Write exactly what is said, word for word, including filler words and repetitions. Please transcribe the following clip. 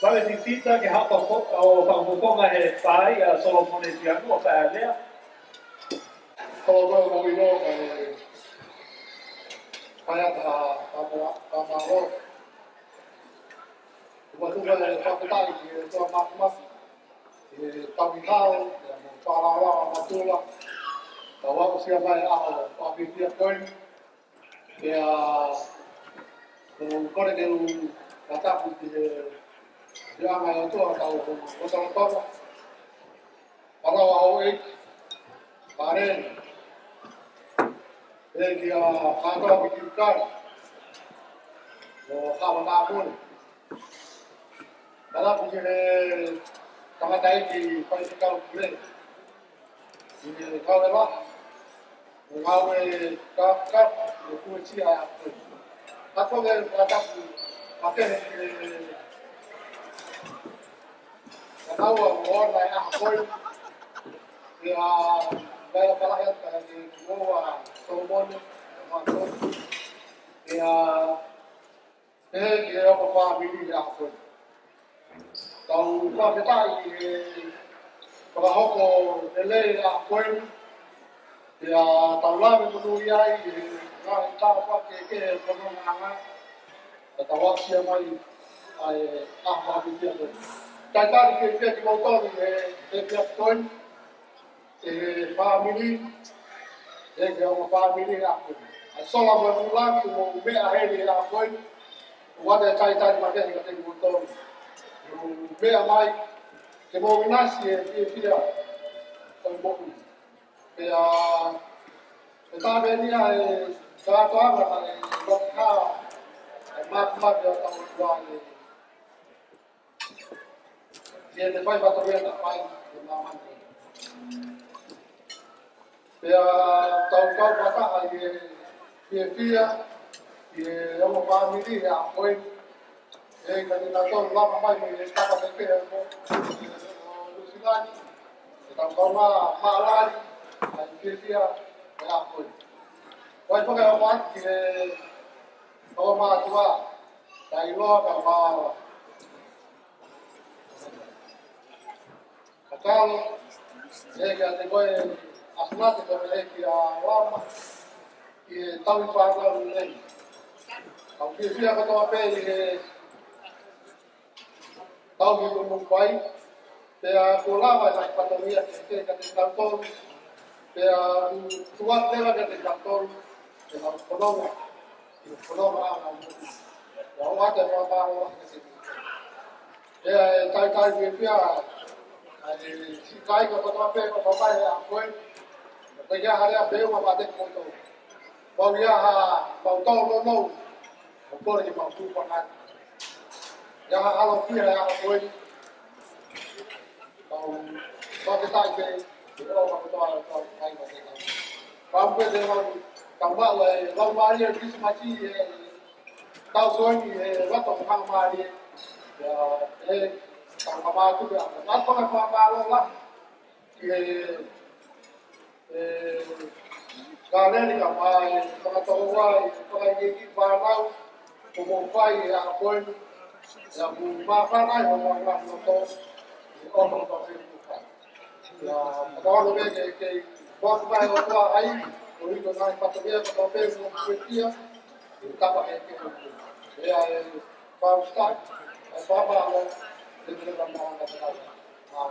Kau e fifita ke hapa fo-, ʻo fakafofonga he paea ʻa Solomone Tianu ʻo fai ʻa e lea. Solomone mo ino, e, paea ta, ta mo, ta mo. Ua tuka e fakataha ki he ʻOtua Māfimafi, e tau i hao, e mo whalawa matula, ta wau sia mai a o whakawhiwhia koe, pea, ko kore ke u katapu ki he, ki he ʻAnga ʻo e ʻOtua, tau ko, ko tau tau. Palawa o e, pare, e ki a kātoa ki Kilkari, ʻo Hawa Tāpuni. Palawa ki he tangata e ki fai ki kau kule. Ki he kau e la, ʻo ngāue ka, ka, ʻo kuetia a koe. Ka ko e kātoa ki a ke he, ka tau a ʻo na e a koe. Ia, mai la palawa ia ka ni ʻo a Solomone, ʻo a Solomone. Ia, e ki he ʻoku fāmili a koe. Tau fakafetaʻi he fakahoko lelei a koe. Pea tau lave monū ai he ngaahi tāpuaki kehekehe ʻo e fononga. Ka tau aʻusia mai ʻa e ʻaho fāmili a koe. Talitali ke pia ki moutolu he, he pia koe. E fāmili, e ke ongo fāmili a koe. ʻA e sola mo e ʻuluaki mo e meʻa heni a koe. ʻOua te talitali makehe ka te moutolu. Mo e meʻa mai, ke mou ʻinasi e fiefia ʻo e moʻui. Pea, e tāvenia e kātoanga ka e lokiha, e māfimafi ʻo tau ua e Ki he fai fatongia ta fai ki māmani. Pea tau kau fakataha ʻi he fiefia, ʻi he ongo fāmili ʻa koe. E ka ni na tau lava mai ki he tapa te ke mo, ʻo Nuʻusila ni. E tau kau mā, mā lali, ʻa e fiefia, ʻa koe. Vai fakaʻofa ki he ongo mātuʻa, ka ʻiloa ka mā Kakalo, e kia te koe, ʻAsumate ko e kia Lama, ki he tau i whānau nei. Kau fiefia katoa pē ʻi he tau i ko mou pai, pea ko lava e fatongia ke te ka te tau tolu, pea tuat leva ke te tau tolu, ke tau kononga, ke kononga a nau. Ua ua te whānau a ke te Pea e taitai pē pea, ʻa e siʻi kāinga kotoa pē ko e mamae ʻa koe. Ko ia hare a peu ma mate koto. Pau ia ha, pau tau no no. Ko pole ke mau tū pangai. Ia ha alo pia ʻa koe. Pau, pau ke tai pē, ke o ma kotoa, pau kai ma te kau. Pau pē te mau, kau mau e, lau mai e Christmas e, Tau soi ni e vato ko hanga mai e, ia, e, tau ka mātu pea, na ko na pa pa lo la, e, e, ka le ni ka mai, ka na tau wa, e, ka i ki pa lau, ko mo fai e a koe, ia, mo ma fa na, mo ma ma no to, e, o mo to se mo fai. Ia, ka tau me ke, ke, ko aku mai o tua ai, o i ko nai pato mea, ka tau pe mo kuetia, e tapa e ke, e a e, pau stai, e papa o, e te ka manga ka tau.